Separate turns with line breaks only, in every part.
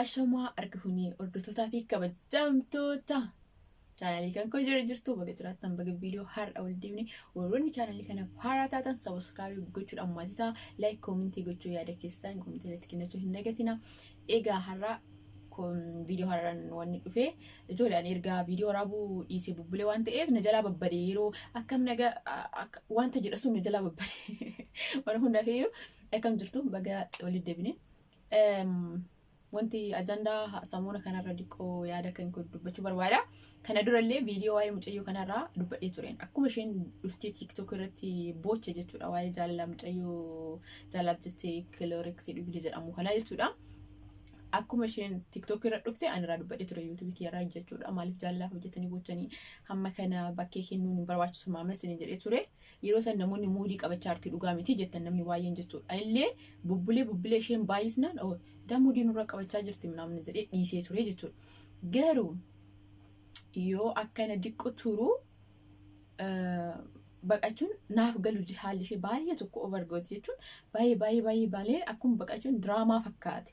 Ashamaa harka fuunee hordoftootaa fi kabajamtoota chaanalii kan koo jira jirtu, baga jiraattan, baga viidiyoo har'a wal deemne. Warroonni chaanalii kanaaf haaraa taatan subscribe gochuudhaan maatii ta'a. Like, comment gochuu, yaada keessan comment irratti kennachuu hin dagatina. Egaa har'a viidiyoo har'aan wanni dhufe, ijoollee, ani ergaa viidiyoo waraabuu dhiisee bubbulee waan ta'eef na jalaa babbadee, yeroo akkam naga wanta jedha sun na jalaa babbadee. Waan hundaaf iyyuu akkam jirtu? Baga walitti deebine. Wanti ajandaa samuuna kanarra diqqoo yaada kan koo dubbachuu barbaada. Kana durallee viidiyoo waa'ee mucayyoo kanarraa dubbadhee tureen. Akkuma isheen dhuftee TikTok irratti booche jechuudha, waa'ee jaalala mucayyoo jaalalaaf jettee Clorox dhugde jedhamu kana jechuudha. Akkuma isheen TikTok irra dhufte ani irraa dubbadhee ture YouTube kiyyarraa jechuudha. Maaliif jaalalaaf hojjetanii boochanii hamma kana bakkee kennuun hin barbaachisu maamila isiniin jedhee ture. Yeroo san namoonni muudii qabachaa jirti, dhugaa miti jettan namni baay'een jechuudha. Anillee bubbulee bubbulee isheen baay'isnaan daa muudii nurra qabachaa jirti namni jedhee dhiisee ture jechuudha. Garuu yoo akkana diqqo turu baqachuun naaf galu, haalli ishee baay'ee tokko over gooti jechuun baay'ee baay'ee baay'ee baay'ee akkuma baqachuun diraamaa fakkaate.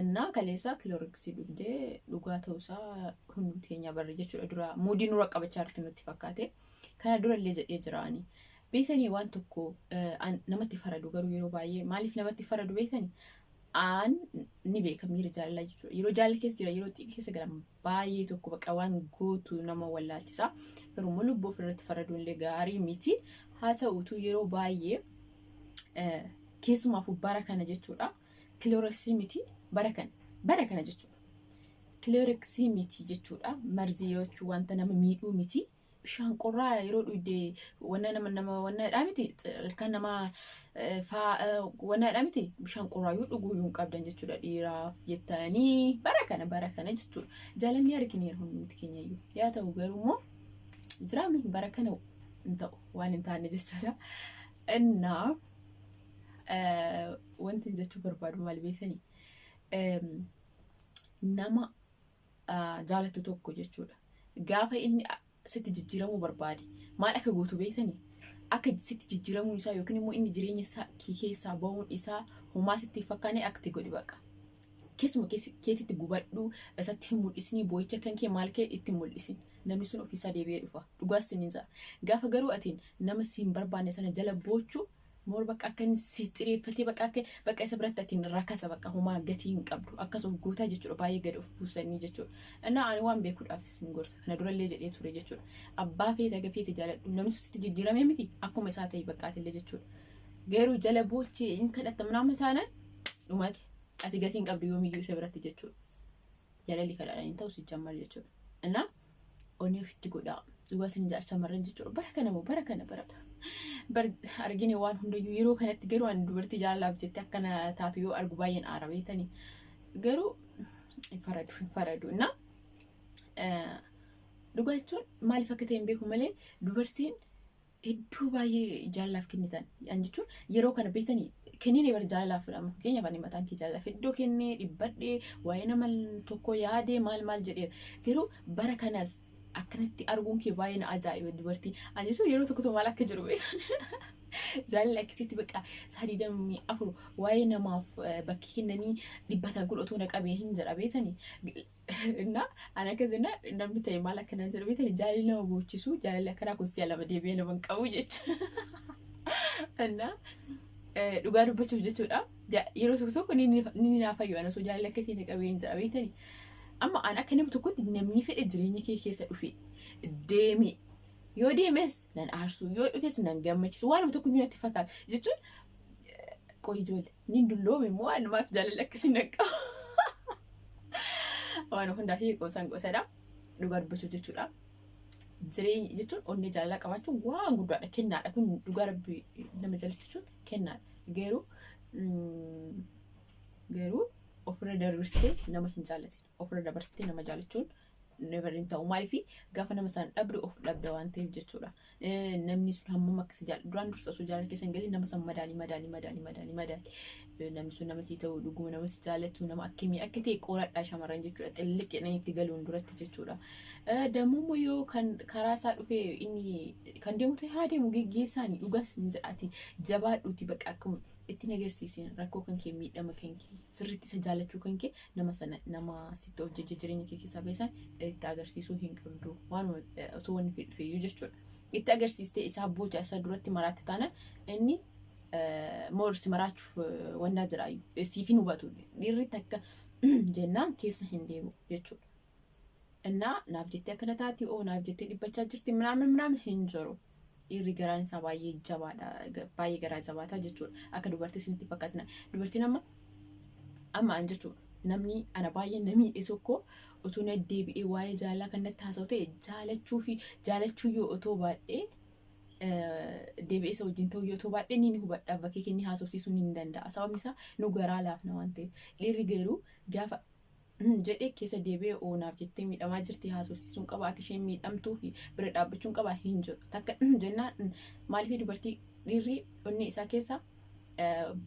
Innaa kaleessa Clorox dhugdee dhugaa ta'uusaa hundumti keenya barre jechuudha. Dura muudii nurra qabachaa jirti nutti fakkaate. Kana durallee jedhee jiraani. Beetanii, waan tokko namatti faradu, garuu yeroo baay'ee maaliif namatti faradu beetanii? Aan ni beeka miira jaalalaa jechuudha. Yeroo jaalala keessa jira, yeroo xiqqii keessa galan baay'ee tokko bakka waan gootu nama wallaalchisa. Garuu immoo lubbuu ofirratti faraduun illee gaarii miti. Haa ta'uutu yeroo baay'ee keessumaafuu bara kana jechuudha. Clorox miti, bara kana bara kana jechuudha. Clorox miti jechuudha. Marzii jechuun wanta nama miidhuu miti. Bishaan qorraa yeroo dhugde wanna nama wanna miti, ilkaan nama faa wanna miti. Bishaan qorraa yoo dhuguu hin qabdan jechuudha dhiiraaf jettanii bara kana bara kana jechuudha. Jaalanni argineera hundumti keenya iyyuu. Yaa ta'u garuu immoo jiraami bara kana hin ta'u waan hin taane jechuudha. Innaa wanti jechuu barbaadu maal beektanii? Nama jaalattu tokko jechuudha. Gaafa inni sitti jijjiiramuu barbaade maal akka gootu beektanii? Akka sitti jijjiiramuun isaa yookiin immoo inni jireenya isaa keessaa bahuun isaa homaa sitti hin fakkaanne akti godhi baqa. Keessuma keetitti gubadhu, isatti hin mul'isinii, boo'icha kan kee maal kee itti hin mul'isin. Namni sun ofiisaa deebi'ee dhufa. Dhugaas siniin ta'a. Gaafa garuu atiin nama si hin barbaanne sana jala boochu moor bakka akka inni si xireeffatee bakka akka bakka isa biratti atiin rakasa, bakka homaa gatii hin qabdu akkas of gootaa jechuudha, baay'ee gadi of buusanii jechuudha. Innaa ani waan beekuudhaaf isin gorsa, kana durallee jedhee ture jechuudha. Abbaa feete aga feete jaaladhu, namni sun sitti jijjiiramee miti, akkuma isaa ta'e baqqaatillee jechuudha. Garuu jala boochee hin kadhatta nama taanaan dhumate, ati gatii hin qabdu yoomiyyuu isa biratti jechuudha. Jaalalli kadhaadhaan hin ta'u si jammar jechuudha. Innaa onnee ofitti godhaa. Dhugaa isin jaal shamarran jechuudha. Bara kana moo bara kana bara bar argine waan hundayyuu. Yeroo kanatti garuu ani dubartii jaalalaaf jettee akkana taatu yoo argu baay'een aara beektanii. Garuu hin faradu, hin faradu. Innaa dhugaa jechuun maaliif akka ta'e hin beeku malee dubartiin hedduu baay'ee jaalalaaf kennitan yan jechuun yeroo kana beektanii kennine bara jaalalaaf. Amma fakkeenyaaf ani mataan kee jaalalaaf iddoo kennee dhibbadhee waa'ee nama tokko yaadee maal maal jedheera. Garuu bara kanas akkanatti arguun kee baay'ee na ajaa'iba. Dubartii ani jechuun yeroo tokko tokko maal akka jedhu beektan, jaalalli akkasitti bakka saa 24 waa'ee namaaf bakkee kennanii dhibbatan kun otoo na qabee hin jedha beektanii. Inna ani akkas jenna, namni ta'e maal akkanaan jedhu beektanii? Jaalalli nama boochisu, jaalalli akkanaa kun si'a lama deebi'ee nama hin qabu jecha. Inna dhugaa dubbachuuf jechuudha. Yeroo tokko tokko ni naafayyu, ana osoo jaalalli akkasii na qabee hin jedha beektanii. Amma ani akka nama tokkotti namni fedhe jireenya kee keessa dhufe deemi. Yoo deemes nan aarsu, yoo dhufes nan gammachiisu, waanuma tokko iyyuu natti fakkaata jechuun. Qoy ijoollee, ni dulloome immoo anumaaf jaalalli akkasii nan qabu. Waan hundaa fi qoosaan qoosadha. Dhugaa dubbachuuf jechuudha. Jireenya jechuun onnee jaalalaa qabaachuun waan guddaadha. Kennaadha. Kun dhugaa rabbi nama jaalachuun kennaadha. Garuu ofirra dabarsitee nama hin jaalatin. Ofirra dabarsitee nama jaalachuun Never hin ta'u. Maaliif? Gaafa nama san dhabdu of dhabda waan ta'eef jechuudha. Namni sun hammam akka si jaalatu duraan dursa osoo jaalala keessa hin galin nama san madaali, madaali, madaali, madaali, madaali. Namni sun nama si ta'u, dhuguma nama si jaalatu, nama akkamii akka ta'e qoradhaa shamarran jechuudha. Xilliq jedhanii itti galuun duratti jechuudha. Dammoo yoo kan karaa isaa dhufee inni kan deemu ta'e haa deemu, geggeessaani. Dhugaas hin jedhaati, jabaadhuuti bakka akkuma itti agarsiisin rakkoo kan kee, miidhama kan kee, sirriitti isa jaalachuu kan kee, nama sana, nama sitti of jajja jireenya kee keessaa beesan itti agarsiisuu hin qabdu. Waanuma osoo wanni fedhe jechuudha. Itti agarsiistee isaa boca isa duratti maraatte taana, inni moor si maraachuuf wannaa jiraayu siif hin hubatu. Dhiirri takka jennaan keessa hin deemu jechuudha. Innaa naaf jettee akkana taati, oo naaf jettee dhibbachaa jirti minaamin minaamin hin jiru. Dhiirri garaan isaa baay'ee jabaadha, baay'ee garaa jabaataa jechuudha. Akka dubartii isinitti fakkaatina. Dubartiin amma amma an jechuudha. Namni ana baay'ee na miidhe tokko otoo na deebi'ee waa'ee jaalalaa kan natti haasa'u ta'e, jaalachuu fi jaalachuu yoo otoo baadhee, deebi'ee isa wajjin ta'uu yoo otoo baadhee, ni hubadha, bakkee kennee haasofsiisuu ni danda'a. Sababni isaa nu garaa laafna waan ta'eef. Dhiirri garuu gaafa jedhee keessa deebi'ee oonaaf jettee miidhamaa jirti, haasofsiisuun qaba, akka isheen miidhamtuu fi bira dhaabbachuun qaba hin jiru. Takka jennaan maaliif dubartii dhiirri onnee isaa keessa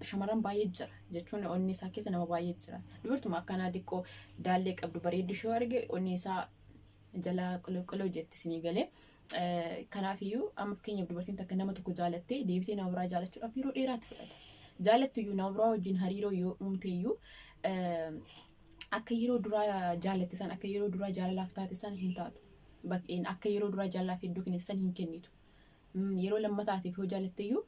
shamarran baay'ee jira jechuun onnee isaa keessa nama baay'ee jira. Dubartuma akkanaa diqqoo daallee qabdu bareeddu ishee arge onnee isaa jala qulqulluu jetti isinii galee. Kanaafiyyuu amma fakkeenyaaf dubartiin takka nama tokko jaalattee deebitee nama biraa jaalachuudhaaf yeroo dheeraatti fudhata. Jaalattuyyuu nama biraa wajjin hariiroo yoo uumteeyyuu akka yeroo duraa jaalatte san, akka yeroo duraa jaalalaaf taate san hin taatu. Bakkeen akka yeroo duraa jaalalaaf iddoo kennite san hin kennitu. Yeroo lammataatiif yoo jaalatteyyuu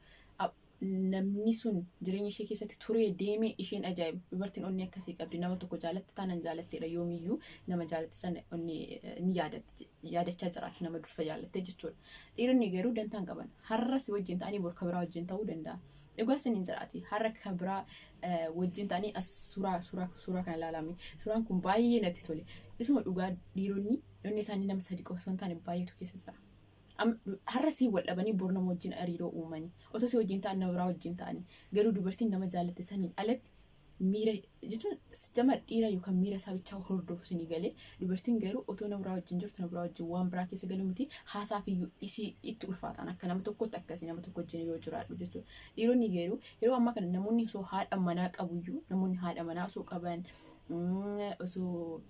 namni sun jireenya ishee keessatti turee deemee isheen ajaa'iba. Dubartiin onnee akkasii qabdi. Nama tokko jaalatte taanaan jaalatteedha. Yoomiyyuu nama jaalatte sana onnee ni yaadatti, yaadachaa jiraatti nama dursa jaalatte jechuudha. Dhiironni garuu dantaan qaban. Har'a si wajjin ta'anii bor ka biraa wajjin ta'uu danda'a. Dhugaa isiniin jiraati. Har'a ka biraa wajjin ta'anii as suuraa kana ilaalame. Suuraan kun baay'ee natti tole. Isuma dhugaa, dhiironni onnee isaanii nama sadi qofa osoo hin taane baay'eetu keessa jira. Har'a si wal dhabanii bor nama wajjin hariiroo uumanii, otoo si wajjin ta'an nama biraa wajjin ta'anii. Garuu dubartiin nama jaalatte saniin alatti miira jechuun jama dhiira yookaan miira isaa bichaa hordofu isinii galee. Dubartiin garuu otoo nama biraa wajjin jirtu nama biraa wajjin waan biraa keessa galuu miti, haasaaf iyyuu isii itti ulfaatan akka nama tokkotti akkasii nama tokko wajjin yoo jiraadhu jechuudha. Dhiironni garuu yeroo ammaa kana namoonni osoo haadha manaa qabuyyuu, namoonni haadha manaa osoo qaban, osoo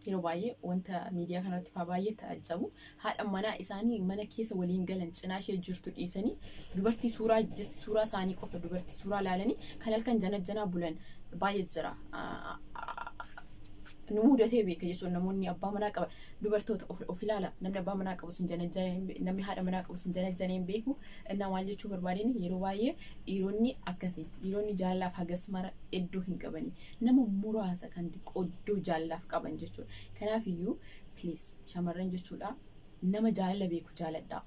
yeroo baay'ee wanta miidiyaa kanarratti faa baay'ee ta'ajabu, haadha manaa isaanii mana keessa waliin galan cinaa ishee jirtu dhiisanii dubartii suuraa suuraa isaanii qofa, dubartii suuraa ilaalanii kan halkan jana janaa bulan baay'ee jira. Nu mudatee beeka jechuun namoonni abbaa manaa qaban dubartoota of ilaala. Namni abbaa manaa qabu sin jana, namni haadha manaa qabu sin jana janee hin beeku. Innaa maal jechuu barbaadeen, yeroo baay'ee dhiironni akkasii, dhiironni jaalalaaf hagas mara iddoo hin qabani. Nama muraasa kan xiqqoo iddoo jaalalaaf qaban jechuudha. Kanaaf iyyuu please shamarran jechuudha, nama jaalala beeku jaaladhaa.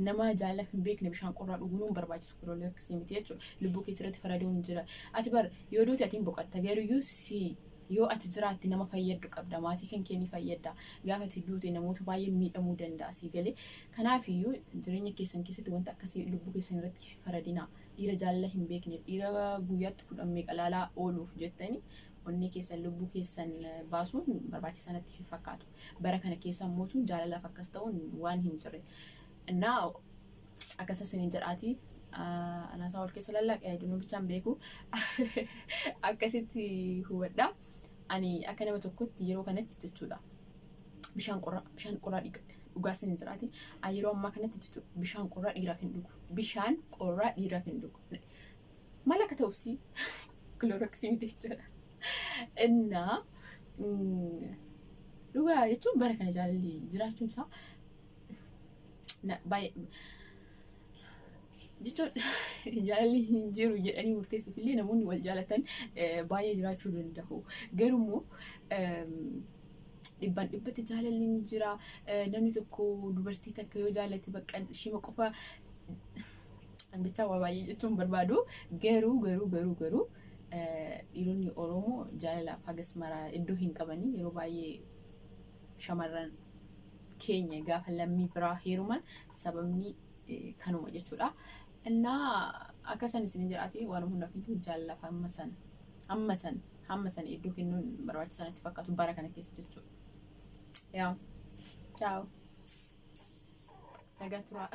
Nama jaalala hin beekne bishaan qorraa dhuguun hin barbaachisu, kuroollee akkasii miti jechuudha. Lubbuu keetii irratti faraduun hin jira. Ati bar yoo duute ati hin boqotta, garuyyuu si yoo ati jiraatte nama fayyaddu qabda, maatii kan kee ni fayyadda. Gaafa ati duute namoota baay'ee miidhamuu danda'a, sii galee. Kanaaf iyyuu jireenya keessan keessatti wanta akkasii lubbuu keessan irratti faradinaa. Dhiira jaalala hin beekneef, dhiira guyyaatti 10 meeqa laalaa ooluuf jettanii onnee keessan, lubbuu keessan baasuun barbaachisaa natti hin fakkaatu. Bara kana keessa mootuun jaalalaaf akkas ta'uun waan hin jirre. Innaa akkas isiniin jedhaati. Anaasaa ol keessa lallaaqe aydunuu bichaan beeku akkasitti hubadha. Ani akka nama tokkotti yeroo kanatti jechuudha. Bishaan qorraa dhugaa isiniin jedhaati. Yeroo ammaa kanatti jechuudha, bishaan qorraa dhiiraaf hin dhugu. Bishaan qorraa dhiiraaf hin dhugu. Maal akka ta'uuf si Clorox miti jechuudha. Innaa dhugaa jechuun bara kana jaalalli jiraachuun isaa baay'ee jechuun jaalalli hin jiru jedhanii murteessuuf illee namoonni wal jaalatan baay'ee jiraachuu danda'u. Garuu immoo dhibbaan dhibbatti jaalalli ni jira. Namni tokko dubartii takka yoo jaallate bakka ishee qofa bichaa waa baay'ee jechuun barbaadu. Garuu dhiironni Oromoo jaalalaaf hagas maraa iddoo hin qabanii. Yeroo baay'ee shamarran keenya gaafa lammii biraa heeruman sababni kanuma jechuudha. Innaa akka san isin jedhaati, waan hundaaf iyyuu jaalalaaf amma san hamma san hamma san iddoo kennuun barbaachisaa natti fakkaatu bara kana keessa jechuudha. Yaa, ciao. Nagaa turaa.